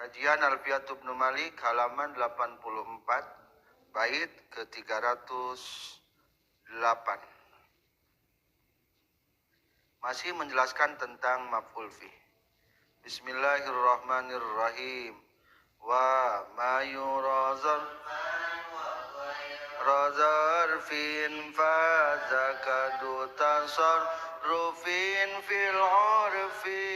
Kajian Alfiyah Ibnu Malik halaman 84 bait ke 308. Masih menjelaskan tentang maf'ul fih. Bismillahirrahmanirrahim. Wa ma yurazar razarfin fa zakadu tasarrufin fil urfi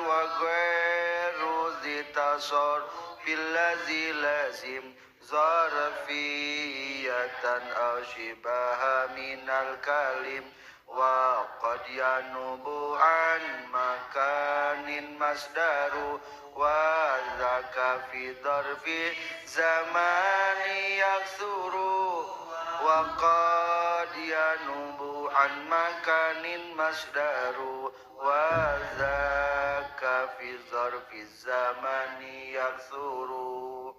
wa ghairu zi tasarrufil ladzi lazim zarfiyatan aw shibaha minal kalim wa qad yanubu an makanin masdaru wa zaka fi darfi zamani yaksuru wa qad yanubu an makanin masdaru wa zaka fi zarfi zamani yaksuru.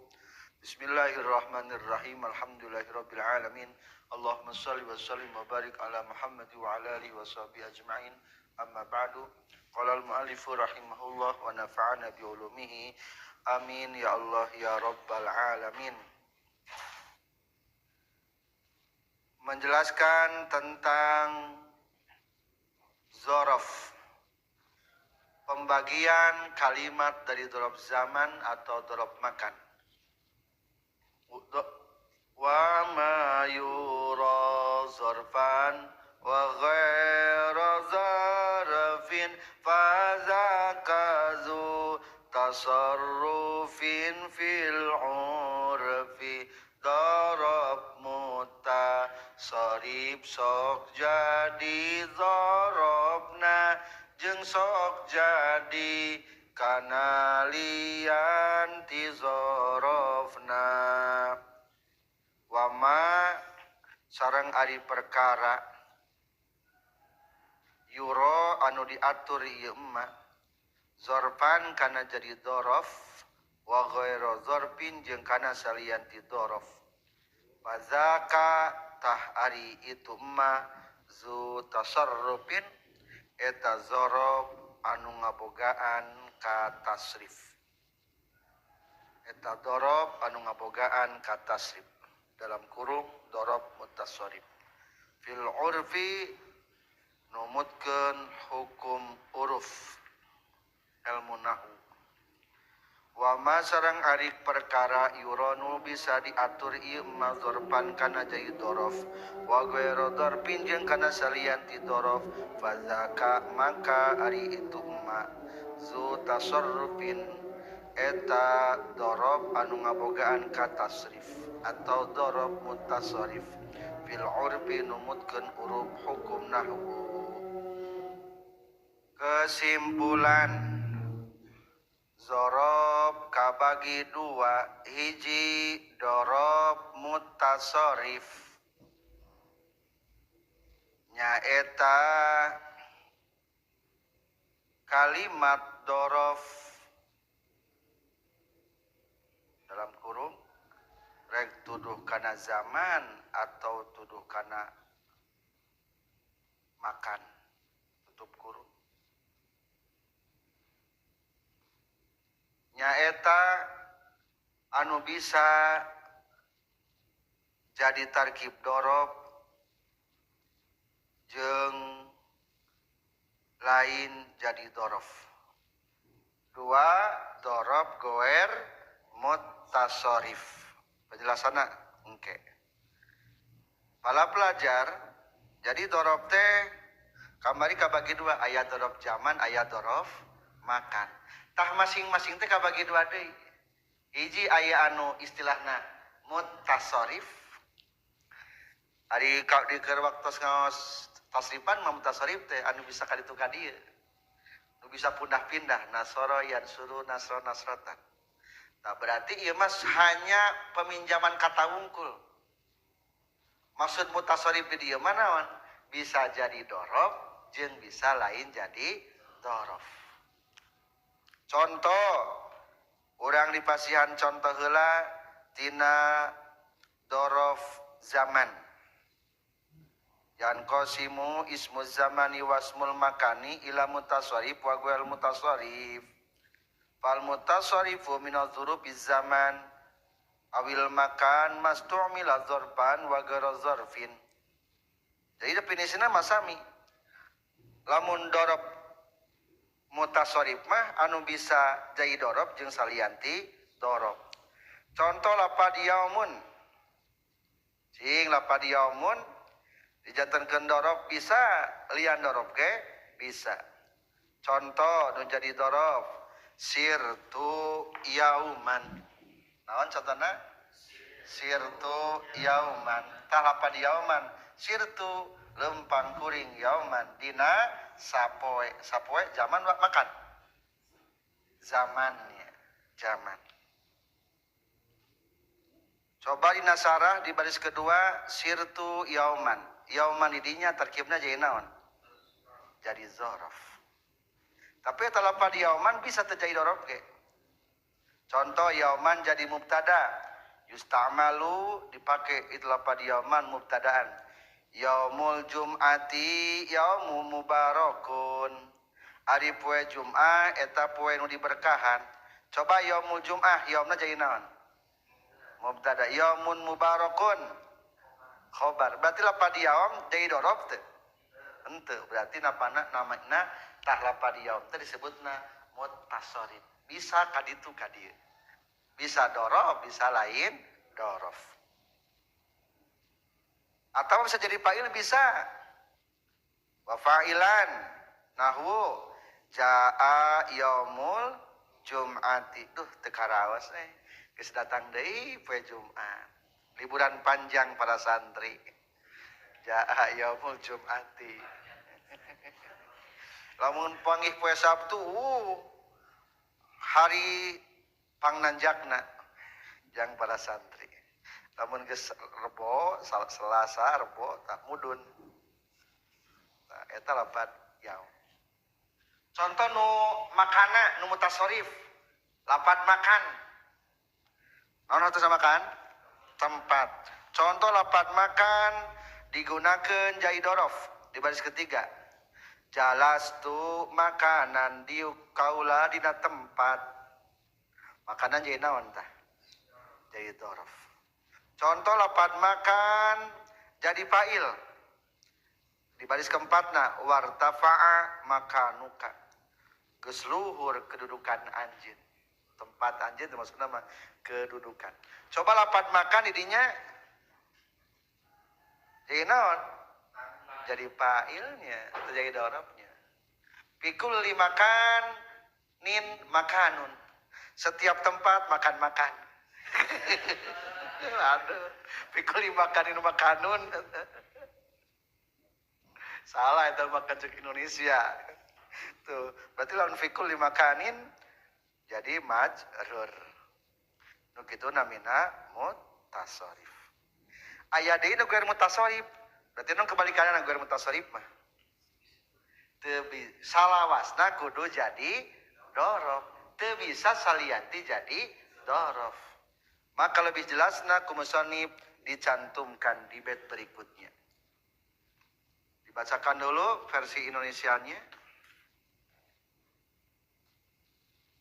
Bismillahirrahmanirrahim. Alhamdulillahirabbil alamin. Allahumma shalli wa sallim wa barik ala Muhammad wa ala alihi wa sahbihi ajma'in. Amma ba'du. Qala al-mu'allifu rahimahullah wa nafa'ana bi ulumihi. Amin ya Allah ya rabbal alamin. Menjelaskan tentang zorof, pembagian kalimat dari dorof zaman atau dorof makan. Wa ma yura zarfan wa ghaira zarfin fa zakazu tasarrufin fil urfi darab mutasarrif sok jadi zarabna jeung sok jadi kanalian ti zarafna. Wama sareng ari perkara yuro anu diatur ieu emma zorfan kana jadi dorof wa ghairu zorfin jeung kana salian ti dorof fazaka tah ari itu emma zu tasarrufin eta zorof anu ngabogaan ka tasrif eta dorof anu ngabogaan ka tasrif dalam kurung dorob mutasarrif fil urfi numutkeun hukum uruf ilmu nahwu. Wa ma sareng ari perkara yuronu bisa diatur ieu ma zorfan kana jadi dorof wa ghairu dzarfin jeung kana salian ti dorof fazaka maka ari itu ma zu tasarrufin eta dorob anu ngabogaan ka tasrif atau dorob mutasarrif fil urfi numutkeun uruf hukum nahwu. Kesimpulan zorob kabagi dua, hiji dorob mutasarrif nyaeta kalimat dorof dalam kurung rek tuduh kana zaman atau tuduh kana makan tutup kurung nyaeta anu bisa jadi tarkib dorob jeung lain jadi dorof. Dua dorob goer mutasarrif. Penjelasanna engke. Para pelajar, jadi dorob teh kamari kabagi dua, aya dorob zaman, aya dorob makan. Tah masing-masing teh kabagi dua deui. Hiji aya anu istilahna mutasarrif. Ari ka di keur waktos ngaos tasrifan mah mutasarrif teh anu bisa kaditu ka dieu. Nu bisa pindah-pindah nasoro yansuru nasro nasrotan. Nah, berarti ieu mah hanya peminjaman kata wungkul. Maksud mutasarrif di dieu mah naon? Bisa jadi dorof jeung bisa lain jadi dorof. Contoh urang dipasihan contoh heula tina dorof zaman. Yan qasimu ismu zamani wasmul makani ila mutasarrif wa ghairul mutasarrif. Fal mutasarrifu min adh-dhurufi zaman awil makan mastu'mila dzarfan wa ghairu dzarfin. Jadi definisina masami. Lamun dorob mutasarrif mah anu bisa jadi dorob jeung salianti dorob. Contoh lapad yaumun. Cing lapad yaumun dijantenkeun dorob bisa, lian dorob ge bisa. Contoh nu jadi dorob sirtu yauman. Naon contohna? Sirtu yauman. Tah lapad yauman sirtu lempang kuring yauman dina sapoe. Sapoe zaman makan. Zamannya, zaman. Coba di nasarah di baris kedua sirtu yauman. Yauman didinya terkibna jadi naon? Jadi zorof. Tapi talapa di yauman bisa terjadi dorof ge. Contoh yauman jadi mubtada. Yusta'malu dipakai itu lapad yauman mubtadaan. Yaumul jum'ati yaumu mubarakun. Ari poe Jum'ah eta poe nu diberkahan. Coba yaumul jum'ah yaumna jadi naon? Mubtada. Yaumun mubarakun khobar. Berarti lapad yaum jadi dorob teu? Henteu. Berarti napana namanya tah lapad yaum teh disebutna mutasarrif. Bisa kaditu kadieu. Bisa dorob, bisa lain dorof. Atau bisa jadi fa'il bisa. Wa fa'ilan nahwu jaa yaumul jum'ati. Duh teu karaos geus datang deui poe Jumat. Liburan panjang para santri. Jaa yaumul jum'ati. Lamun panggih poe Sabtu, hari pangnanjakna jang para santri. Lamun geus Rebo, Selasa, Rebo tak mudun. Nah, eta lapad yaum. Contoh nu makana nu mutasarrif, lapad makan. Naon hartosna makan? Tempat. Contoh lapad makan digunakeun jadi dorof di baris ketiga. Jalastu makanan diuk kaula dina tempat. Makanan jadi naon tah? Jadi dorof. Contoh lapad makan jadi fa'il. Di baris keempatna wartafa'a makanuka. Geus luhur kedudukan anjeun. Tempat anjeun itu maksudna mah kedudukan. Coba lapad makan didinya jadi naon? Jadi fa'ilnya atau jadi dorobnya. Pikul makan nin makanun. Setiap tempat makan-makan. Aduh, pikul makanin makanun. Salah itu makan cek Indonesia. Tuh, berarti lawan fikul makanin jadi majrur. Nu kitu namina mutasarrif. Aya deui nu geuer mutasarrif. Berarti nu kebalikanna nu geuer mutasarrif mah. Teu salawasna kudu jadi dorof. Teu bisa salianti jadi dorof. Maka lebih jelasna ku musannif dicantumkan di bait berikutnya. Dibacakan dulu versi Indonesianya.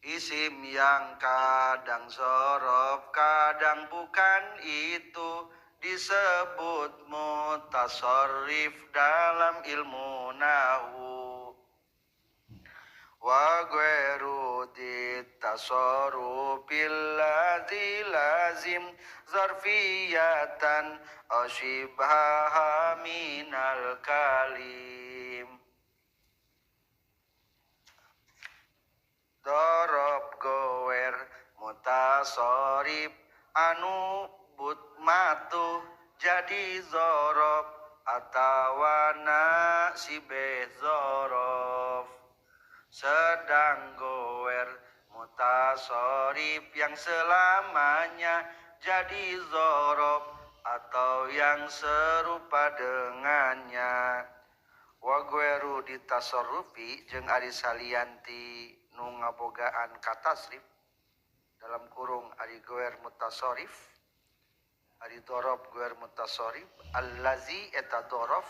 Isim yang kadang sorof, kadang bukan itu disebut mutasarrif dalam ilmu nahwu. Wa ghairu ditasarrufil ladzi lazim zarfiyatan asyibhaha minal kalim. Dorob gower mutasarrif anu but matu jadi zorob atawana sibe zorof. Sedang gower mutasarrif yang selamanya jadi zorob atau yang serupa dengannya. Wa ghairu ditasarrufi jeung ari salianti nu ngabogaan katasrif dalam kurung ari goer mutasarrif ari dorob goer mutasarrif allazi eta dorof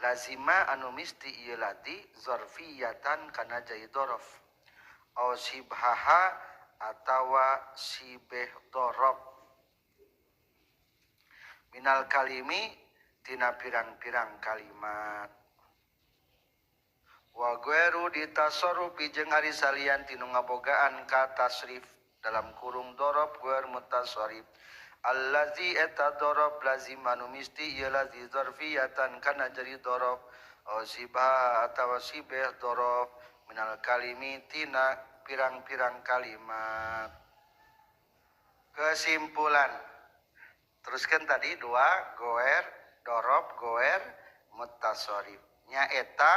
lazima anu misti ieu lati zarfiyatan kana jadi dorof Au sibhaha atawa sibeh dorob minal kalimi tina pirang-pirang kalimat. Wa ghairu ditasarrufi jeung ari salian tinu ngabogaan ka tasrif dalam kurung dorob ghair mutasarrif allazi eta dorob lazimanu misti ieu lazi zarfiyatan kana jadi dorob au sibha atawa sibeh dorob minal kalimi tina pirang-pirang kalimat. Kesimpulan, teruskan tadi dua goer dorob goer mutasarrif nyaeta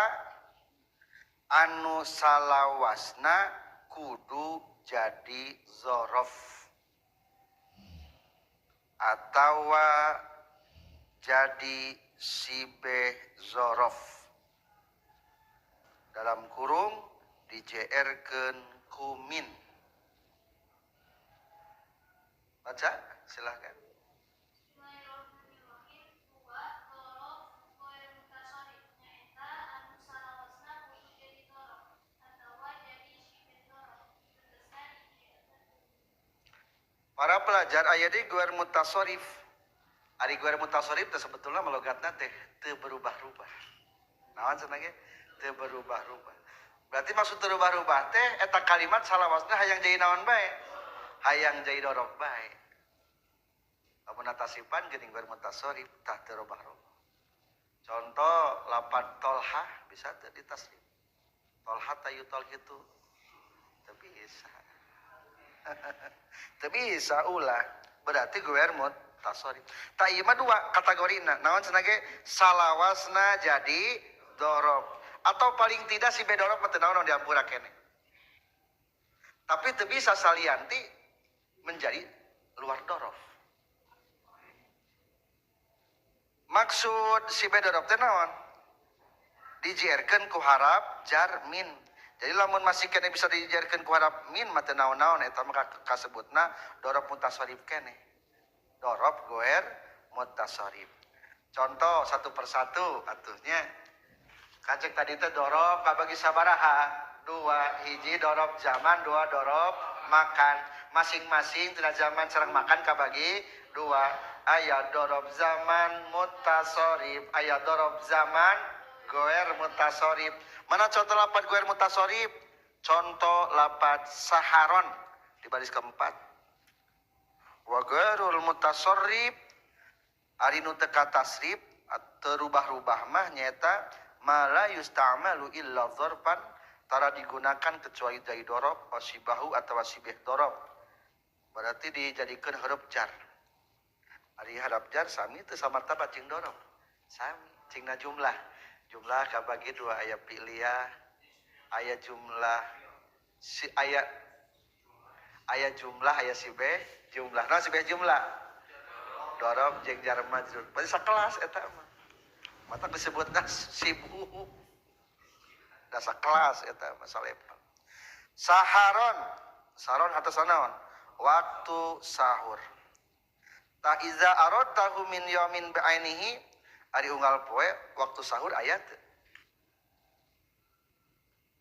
anu salawasna kudu jadi zorof atawa jadi sibeh zorof dalam kurung dijerkeun kumin. Baca silahkan. Para pelajar aya di guer mutasorif. Ari guer mutasorif teh sebetulna malogatna teh teu berubah-rubah. Naon cenah ge? Teu berubah-rubah. Berarti maksud teu berubah-rubah teh eta kalimat salawasna hayang jadi naon bae? Hayang jadi dorob bae. Lamun tasipan geuning guer mutasorif tah teu robah-robah. Contoh lapan tolhah bisa teu ditasrif. Tolha tayu tolhitu. Teu bisa. Teu bisa ulah berarti guer mutasarrif. Ta ieu mah dua kategorina. Naon cenah ge salawasna jadi dorob atau paling tidak si bedorob mah teu naon diampura keneh. Tapi teu bisa salianti menjadi luar dorob. Maksud si bedorob teh naon? Dijerkeun ku harap jar min. Jadi lamun masih kene bisa dijarkeun ku harap min mah teu naon-naon eta mah kasebutna dorob mutasarrif keneh. Dorob goer mutasarrif. Contoh satu persatu atuhnya. Kacek tadi teh dorob kabagi sabaraha? Dua, hiji dorob zaman, dua dorob makan. Masing-masing tina zaman sareng makan kabagi dua. Aya dorob zaman mutasarrif, aya dorob zaman goer mutasarrif. Mana contoh lapat goer mutasarrif? Contoh lapat saharon di baris keempat. Wa goerul mutasarrif ari nu teu katasrif terubah-rubah mah nyaeta ma la yusta'malu illa dzarfan tara digunakan kecuali dari dorob wasibahu atawa sibih dorob. Berarti dijadikeun huruf jar. Ari harap jar sami teu samartabat jeung dorob. Sami cingna jumlah. Jumlah kabagi dua aya pilih aya jumlah si aya aya jumlah aya si B jumlah nah si B jumlah dorob jeung jar majrur berarti sakelas eta mah mata disebutna sibu da sakelas eta mah salepang. Saharon saron atas naon waktu sahur ta iza aradtahu min yaumin bi'ainihi ari unggal poe waktu sahur aya teu?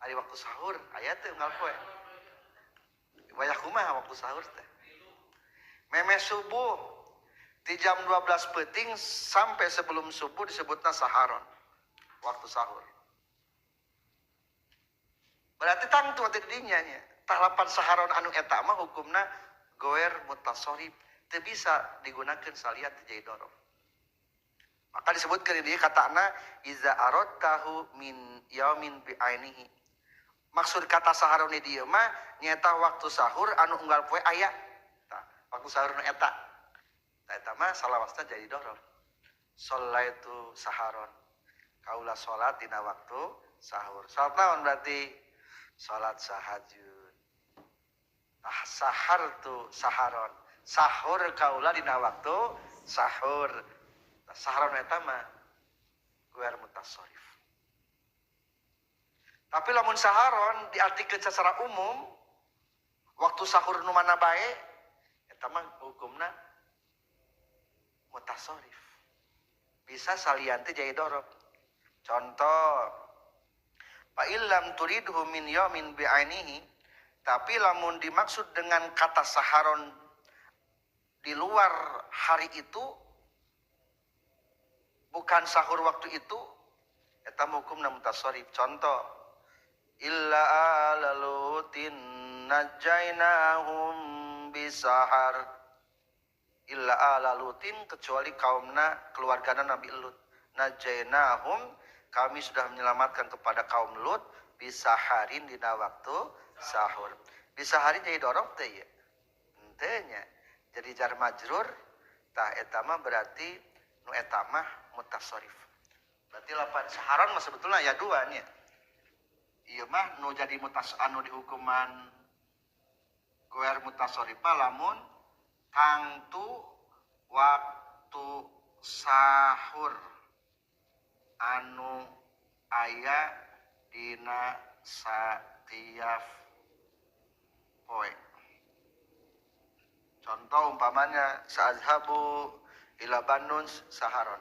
Ari waktu sahur aya teu unggal poe? Wayah kumaha waktu sahur teh? Memeh subuh di jam 12 peuting sampai sebelum subuh disebutna saharon, waktu sahur. Berarti tangtu teh dinya nya. Tah lapan saharon anu eta mah hukumna goer mutasarrif, teu bisa digunakeun salian teu jadi dorob. Maka disebutkan di katana iza aradtahu min yaumin bi'ainihi. Maksud kata saharon di dieu mah nyaeta waktu sahur anu unggal poe aya. Tah, waktu sahur nu eta. Tah eta mah salawasna jadi dorob. Shallaitu saharon. Kaula salat dina waktu sahur. Salat naon berarti? Salat sahajud. Tah sahar tu saharon. Sahur kaula dina waktu sahur. Saharon eta mah guer mutasarrif. Tapi lamun saharon diartikeun secara umum waktu sahur nu mana bae eta mah hukumna mutasarrif. Bisa salian teh jadi dorob. Contoh fa illam turidhu min yaumin bi'ainihi Tapi lamun dimaksud dengan kata saharon di luar hari itu, bukan sahur waktu itu, eta hukumna mutasarrif. Contoh, illa alalutin najainahum bisahar. Illa alalutin, kecuali kaumna keluargana Nabi Lut. Najainahum, kami sudah menyelamatkan kepada kaum Lut bisaharin dina waktu sahur. Bisaharin jadi dorong teh ya. Henteu nya. Jadi jar majrur tah eta mah berarti nu eta mah mutasarrif. Berarti lapan saharon mah sebetulnya ya dua nya. Ieu mah nu jadi mutas anu dihukuman goer mutasarrif mah lamun tangtu waktu sahur anu aya dina satiap poe. Contoh umpamanya sa'azhabu ila Bandung saharon.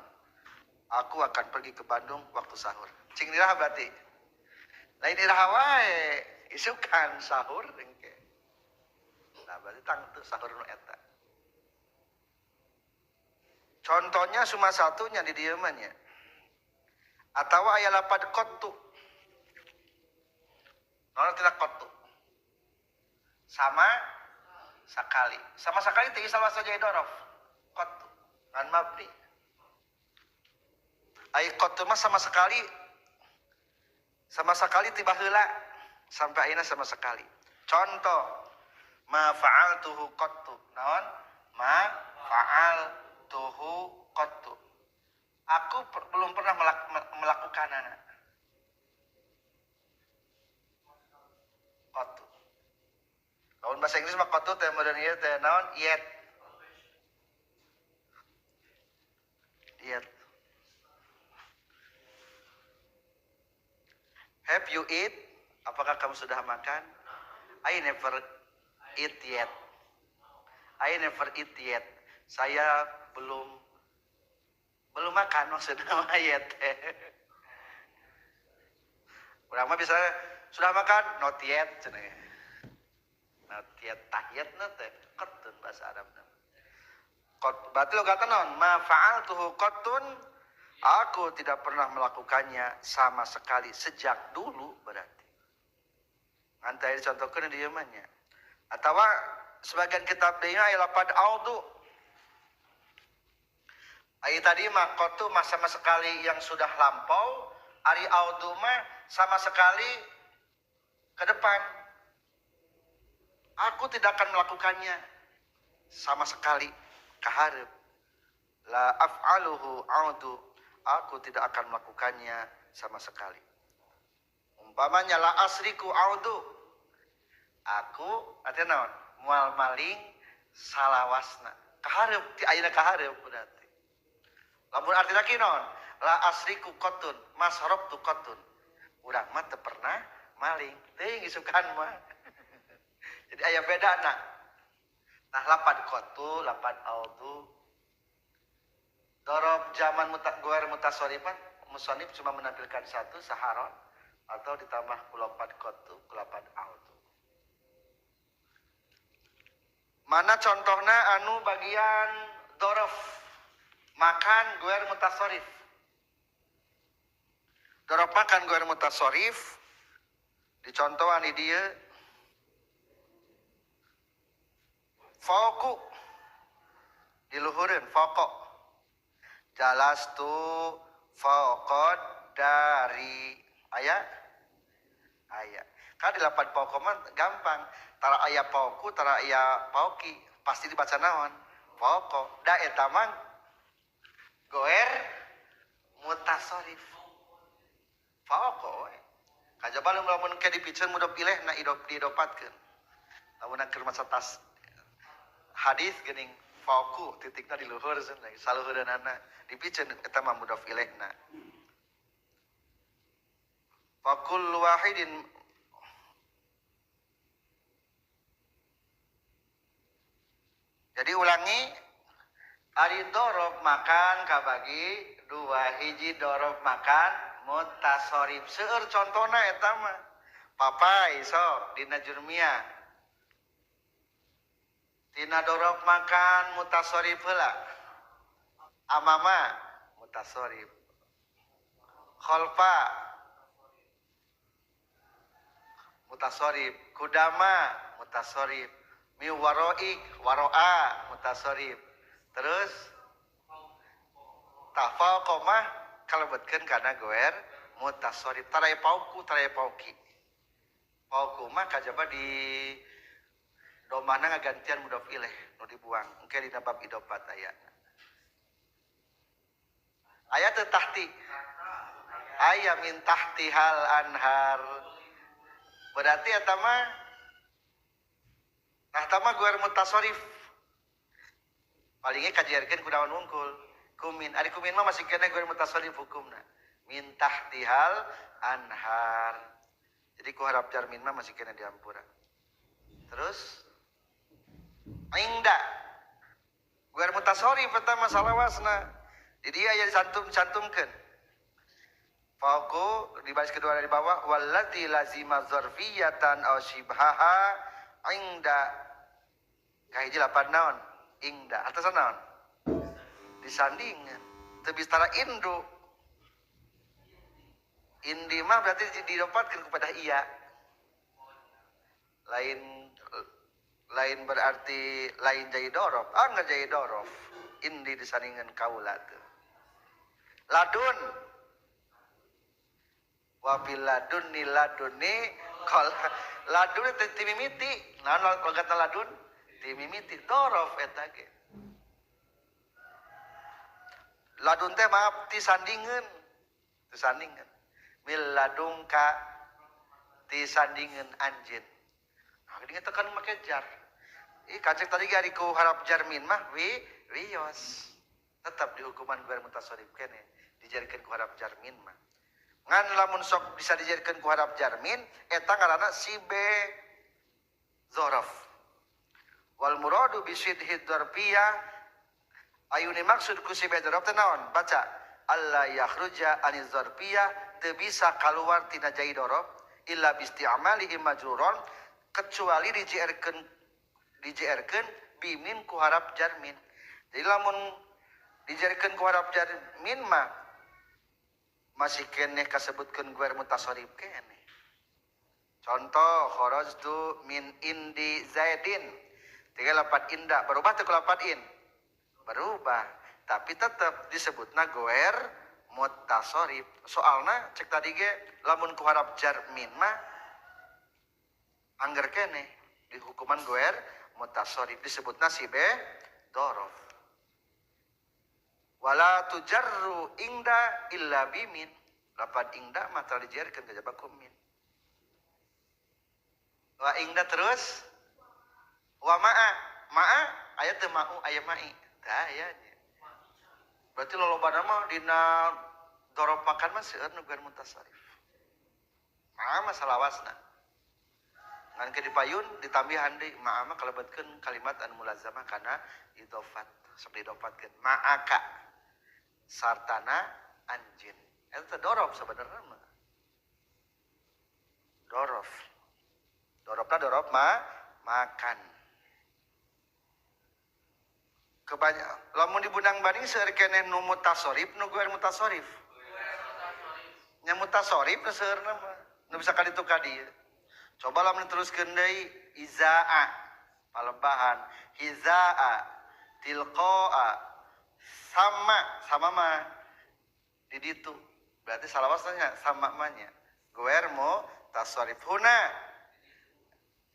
Aku akan pergi ke Bandung waktu sahur. Cing iraha berarti. Lain iraha wae, isukan sahur engke. Nah, berarti tangtu sahur nu eta. Contohnya cuma satunya di dieu mah nya. Atawa aya lapad qattu. Naon tidak qattu? Sama sekali. Sama sekali teu salah saja idorof. Qattu ngan mabni. Ai qattu mah sama sekali. Sama sekali tiba heula sampai ayeuna sama sekali. Contoh, ma fa'altuhu qattu. Naon? Ma fa'altuhu qattu. Aku belum pernah melakukanana. Qattu. Lamun bahasa Inggris mah qattu teh meureun ieu teh naon? Yet. Yet. Have you eat? Apakah kamu sudah makan? I never eat yet. I never eat yet. Saya belum makan maksudnya mah yet. Urang mah bisa sudah makan? Not yet cenah. Not yet tahiyatna teh qattun bahasa Arabna. Qat berarti lo kata naon? Ma fa'altuhu qattun. Aku tidak pernah melakukannya sama sekali sejak dulu berarti. Nanti dicontohkeun di dieu mah nya. Atawa sebagian kitab deui aya lapad audu. Ai tadi mah qattu mah sama sekali yang sudah lampau, ari audu mah sama sekali ke depan. Aku tidak akan melakukannya sama sekali kaharep. La af'aluhu audu. Aku tidak akan melakukannya sama sekali. Umpamanya la asriku audu. Aku artinya naon? Moal maling salawasna. Kaharep ti ayeuna kaharep berarti. Lamun artina ki naon? La asriku qatun, masarabtu qatun. Urang mah teu pernah maling. Teuing isukan mah. Jadi aya bedana. Nah lapad qattu, lapad audu. Dorob zaman goer mutasarrifan, musannif cuma menampilkan satu saharon atau ditambah kulapad qattu, kulapad audu. Mana contohna anu bagian dorof makan goer mutasarrif. Dorof makan goer mutasarrif dicontohan di dieu fauqu diluhureun fauqa. Jalastu fauqad dari aya aya. Kan di lapan fauqa mah gampang. Tara aya fauqu, tara aya fauqi, pasti dibaca naon? Fauqa. Da eta mah goer mutasarrif. Fauqa we. Kajaba lamun ke dipiceun mudhof ilaih na idop didopatkeun. Lamun keur maca tas hadis geuning fauqu titikna di luhur cenah saluhureunana dipiceun eta mah mudhof ilaihna. Fa kullu wahidin jadi ulangi ari dorob makan kabagi dua hiji dorob makan mutasarrif. Seueur contona eta mah. Papai sok dina jurmiyah. Dina dorof makan mutasorif heula. Amama mutasorif. Khalfa mutasorif, kudama mutasorif, mi waroik waroa mutasorif. Terus tafal komah kalebetkeun kana goer mutasorif. Tarai pauku tarai pauki. Pauku mah kajaba di domana ngagantian mudhof ilaih nu dibuang. Engke dina bab idhofat aya. Aya teu tahti. Aya min tahtihal anhar. Berarti eta mah tahta mah goer mutasorif. Palingnya kajiarkeun ku naon wungkul. Kumin, ari kumin mah masih kena goer mutasorif hukumna. Min tahtihal anhar. Jadi ku harap jar min mah masih kena diampura. Terus ingda goer mutasorif eta mah salawasna. Di dia aya dicantum-cantumkeun. Fauqu di baris kedua dari bawah wallati lazima zarfiyatan aw shibhaha ingda kahiji lapan naon ingda atasan naon disandingan teu bistara indu indi mah berarti didapatkeun kepada iya lain lain berarti lain jadi dorof ah jadi dorof indi disandingan kaula teu ladun wabil ladunni ladunni kol ladun teh timimiti naon logatna ladun timimiti dorof eta ge ladun teh maaf ti sandingeun mil ladungka ti sandingeun anjeun. Nah geuning tekan make jar ih kacek tadi ge ari ku harap jar min mah wi wios tetap dihukuman goer mutasorif keneh dijarkeun ku harap jar min mah. Ngan lamun sok bisa dijadikan ku harap jarmin eta ngaranna sibe zorof. Wal muradu bi sidhi dzarfiyah ayuni maksud ku sibe zorof teh naon? Baca alla yakhruja ani dzarfiyah teu bisa kaluar tina jai dorof illa bi isti'malihi majruron kecuali dijerkeun bimin ku harap jarmin. Jadi lamun dijerkeun ku harap jarmin mah masih keneh kasebutkeun goer mutasorif keneh. Contoh kharajtu min indi Zaidin. Tiga lapat inda berubah teu lapat in? Berubah, tapi tetap disebutna goer mutasorif. Soalna cek tadi ge lamun ku harap jar min mah angger keneh di hukuman goer mutasorif disebutna sibe dorof. Wala tujarru ingda illa bimin. Lapan ingda mah tara dijarkeun kajaba ku min. Wa ingda terus wa ma'a. Ma'a aya teu ma'u aya ma'i. Tah aya nya. Berarti lolobana mah dina dorof makan mah seueur nu goer mutasarrif. Ma'a mah salawasna. Ngan ke dipayun ditambihan deui ma'a mah kalebetkeun kalimat anu mulazamah kana idhofat. Sok didopatkeun ma'aka sartana anjin. Eta dorof sebenarnya mah. Dorof. Dorofna dorof ma makan. Kebanyakan lamun dibundang banding seueur keneh nu mutasorif nu goer mutasorif. Nya mutasorif nu seueurna mah. Nu bisa ka ditu ka dieu. Coba lamun teruskeun deui izaa palebahan, hizaa, tilqaa sama sama mah di ditu. Berarti salawasna sama mah nya. Goer mutasarrif huna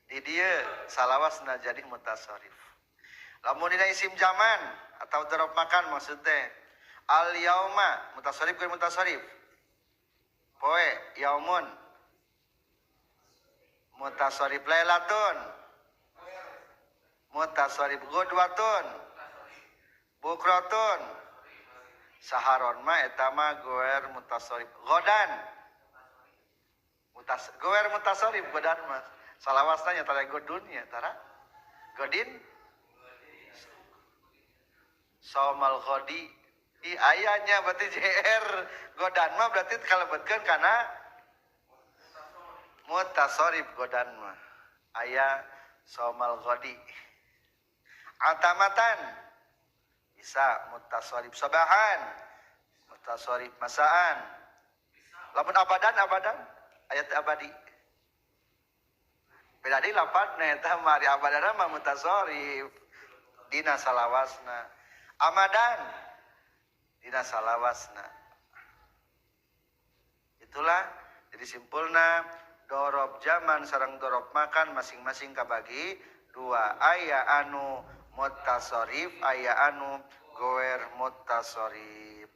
di dieu salawasna jadi mutasarrif. Lamun dina isim zaman atau dzaraf makan maksudnya al yauma mutasarrif goer mutasarrif. Poe yaumun mutasarrif, lailatun mutasarrif, gudwatun bukratun saharon mah eta mah goer mutasarrif, godan goer mutasarrif godan mah salawasna nya tara godun nya tara godin saumal ghadi di ayahnya berarti JR godan mah berarti kalebetkeun kana mutasarrif godan mah aya saumal ghadi. Atamatan bisa mutasarrif sabahan, mutasarrif masaan. Lamun abadan abadan ayat abadi. Beda deui lapatna eta mah ari abadan mah mutasarrif dina salawasna. Amadan dina salawasna. Itulah jadi simpulna dorob zaman sareng dorob makan masing-masing kabagi dua, aya anu mutasarrif aya anu goer mutasarrif.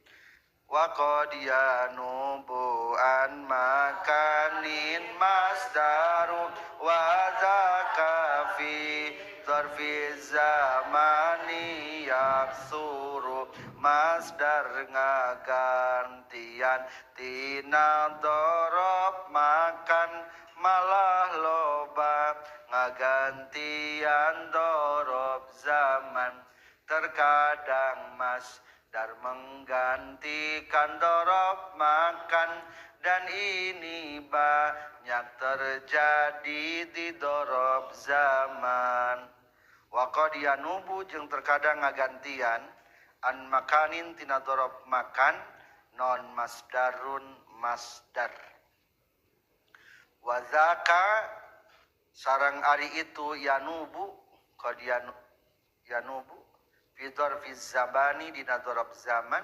Wa qad yanubu an makanin masdaru wa zaka fi dzarfi zamani yaksuru masdar ngagantian tina dorob makan malah loba ngagantian dorob zaman terkadang masdar menggantikan dorob makan dan ini banyak terjadi di dorob zaman. Wa qad yanubu jeung terkadang ngagantian an makanin tina dorob makan non masdarun masdar. Wa zaka sarang ari itu yanubu qad yanubu fi dzarfi zabani dina dzaraf zaman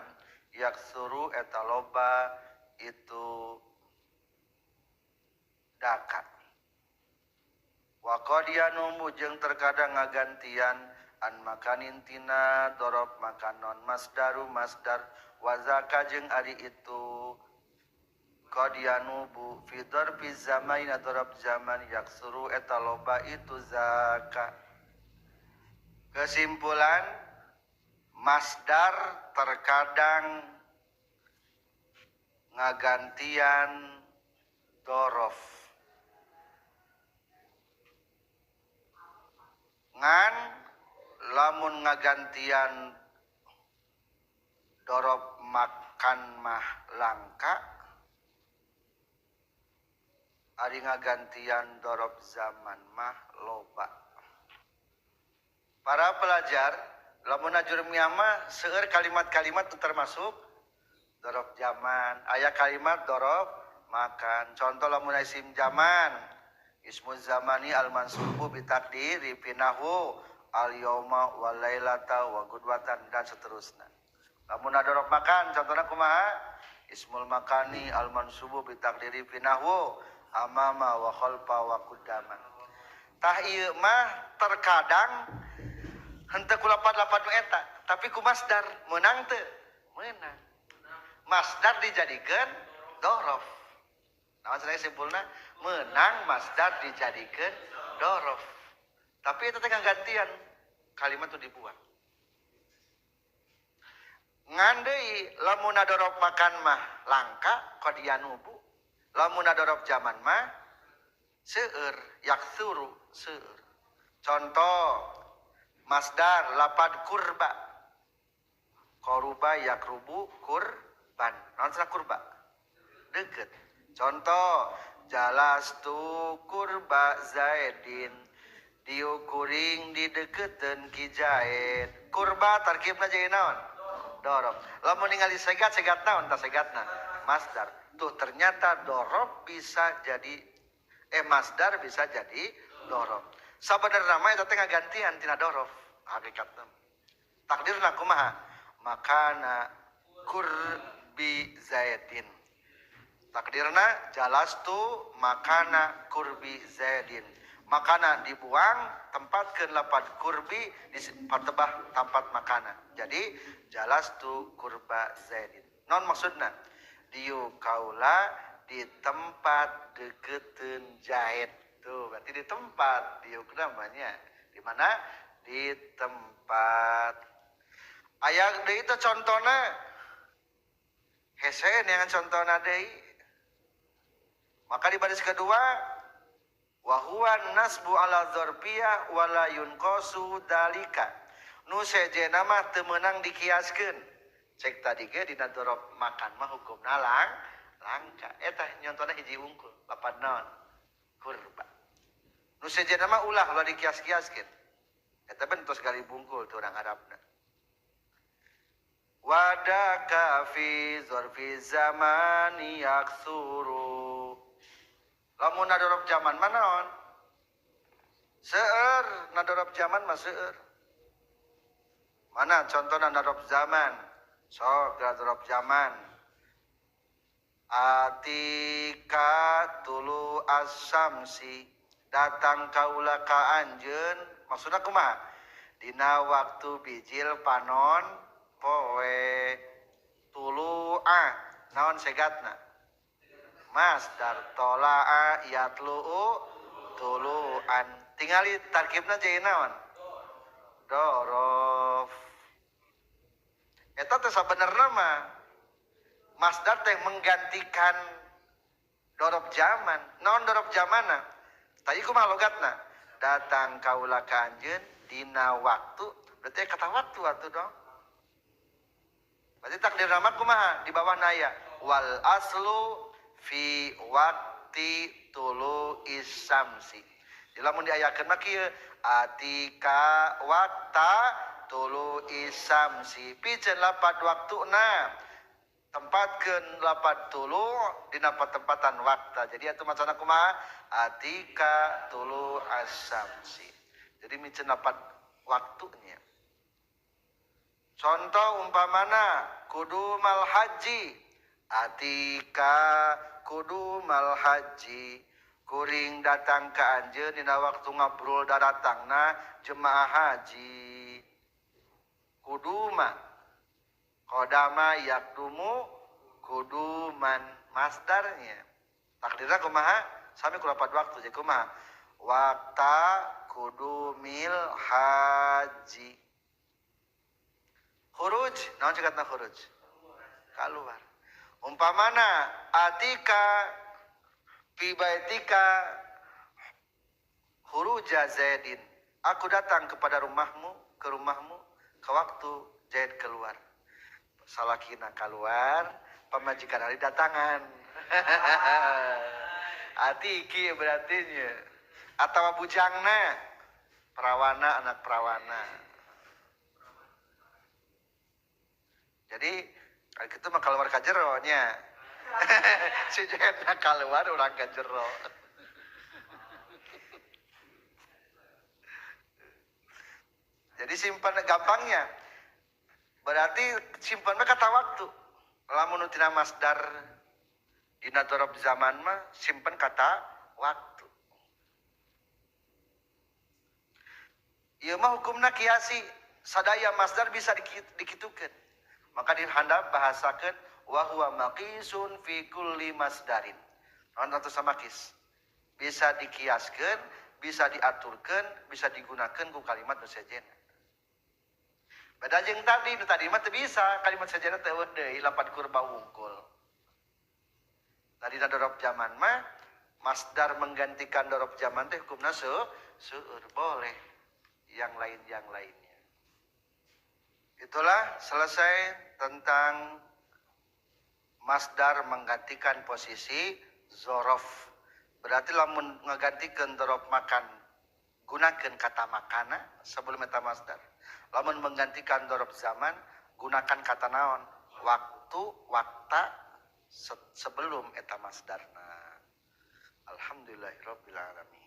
yaksuru eta loba itu daka. Wa qad yanubu jeung terkadang ngagantian an makanin tina dorob makan non masdaru masdar wa zaka jeung ari itu qad yanubu fi dzarfi zamani dzaraf zaman yaksuru eta loba itu zaka. Kesimpulan, masdar terkadang ngagantian dorof. Ngan lamun ngagantian dorof makan mah langka, ari ngagantian dorof zaman mah loba. Para pelajar, lamun ajurmiyah mah seueur kalimat-kalimat termasuk dorof zaman. Aya kalimat dorof makan. Contoh lamun isim zaman, ismu zamani al-mansubu bitaqdiri finahu al-yauma wal lailata wa gudwatan dan seterusnya. Lamun dorof makan, contohna kumaha? Ismul makani al-mansubu bitaqdiri finahu amama wa khalfa wa qudama. Tah ieu mah terkadang henteu ku lapat-lapat nu eta, tapi ku masdar meunang teu? Meunang. Masdar dijadikeun dorof. Naon cenah simpulna? Meunang masdar dijadikeun dorof. Tapi eta teh ngagantian kalimat tu dibuang. Ngan deui lamun dorof makan mah langka qad yanubu. Lamun dorof zaman mah seueur yaksuru seueur. Contoh masdar lapad kurba. Koruba yakrubu kurban. Naon cenah kurba? Deket. Contoh jalastu kurba zaidin. Diukuring dideketeun ki Zaid. Kurba tarkibna jadi naon? Dorob. Lamun ningali segat segat naon tah segatna? Masdar. Tuh ternyata dorob bisa jadi masdar bisa jadi dorob. Sabenerna mah eta teh ngagantian tina dorof hakikatna. Takdirna kumaha? Makana kurbi zaidin. Takdirna jalastu makana kurbi zaidin. Makana dibuang tempatkeun lapad kurbi di patebah tempat makana. Jadi jalastu kurba zaidin. Non maksudna? Diu kaula di tempat deketeun Zaid. Tuh berarti di tempat diuk namanya. Di mana? Di tempat. Aya deui teh contona. Hese neangan contona deui. Maka di baris kedua wa huwa nasbu ala dzarfiyah wala yunqasu dalika. Nu sejenna mah teu meunang dikiaskeun. Cek tadi ge dina dorob makan mah hukumna langka. Eta nyontona hiji wungkul lapan naon? Kurba. Nu sejenna mah ulah ulah dikias-kiaskeun. Eta bentos gali bungkul tuh orang Arabna. Wadaka fi zorfi zamani yaksuru. Lamun nadorop zaman manaon? Seueur nadorop zaman mah seueur. Mana contohna nadorop zaman? Sok nadorop zaman. Atika tulu asamsi datang kaula ka anjeun, maksudna kumaha? Dina waktu bijil panon poe tulu'a naon segatna? Masdar tola'a yatlu'u tulu'an. Tingali tarkibna jadi naon? Dorof. Eta teh sabenerna mah masdar teh menggantikan dorof zaman. Naon dorof zamana? Tadi kumaha logatna? Datang kaula ka anjeun dina waktu, berarti kata waktu atuh dong. Berarti takdir nama kumaha di bawah naya wal aslu fi waqti tulu isamsi. Jadi lamun diayakeun mah kieu atika waqta tulu isamsi piceun lapat waktuna tempatkeun lapat tulu dina patempatan waqta. Jadi atuh macana kumaha atika tulu asamsi. Jadi miceun lapat waktunya. Contoh umpamana kudumal haji atika kudumal haji kuring datang ka anjeun dina waktu ngabrul daratangna jemaah haji. Kuduma qadama yakdumu kuduman masdarnya. Takdirna kumaha? Sami kulapat waktu jadi kumaha? Waqta kudumil haji. Khuruj, naon cekatna khuruj? Keluar. Umpamana atika fi baitika khuruja Zaidin. Aku datang kepada rumahmu, ke rumahmu ke waktu Zaid keluar. Salakina keluar, pamajikan hari datangan. Atiki berarti nya. Atawa bujangna, perawana anak perawana. Jadi kalau gitu mah keluar ka jero nya. Si Zaidna keluar urang ka jero. Jadi simpan gampangnya. Berarti simpan mah kata waktu. Lamun tina masdar dina dorob zaman mah simpan kata waktu. Ieu mah hukumna kiasi sadaya masdar bisa dikitukeun. Maka dihandap bahasakeun wa huwa maqisun fi kulli masdarin. Naon atuh sama kis? Bisa dikiaskeun, bisa diaturkeun, bisa digunakeun ku kalimat nu sejenna. Beda jeung tadi, nu tadi mah teu bisa, kalimat sejenna teu eueuh deui lapan kurba wungkul. Tadi dorob zaman mah masdar menggantikan dorob zaman teh hukumna seueur boleh yang lain yang lainnya. Itulah selesai tentang masdar menggantikan posisi zorof. Berarti lamun ngagantikeun dorob makan gunakeun kata makana sebelum eta masdar. Lamun menggantikan dorob zaman gunakan kata naon? Waktu, wakta sebelum eta masdarna. Alhamdulillahirabbil alamin.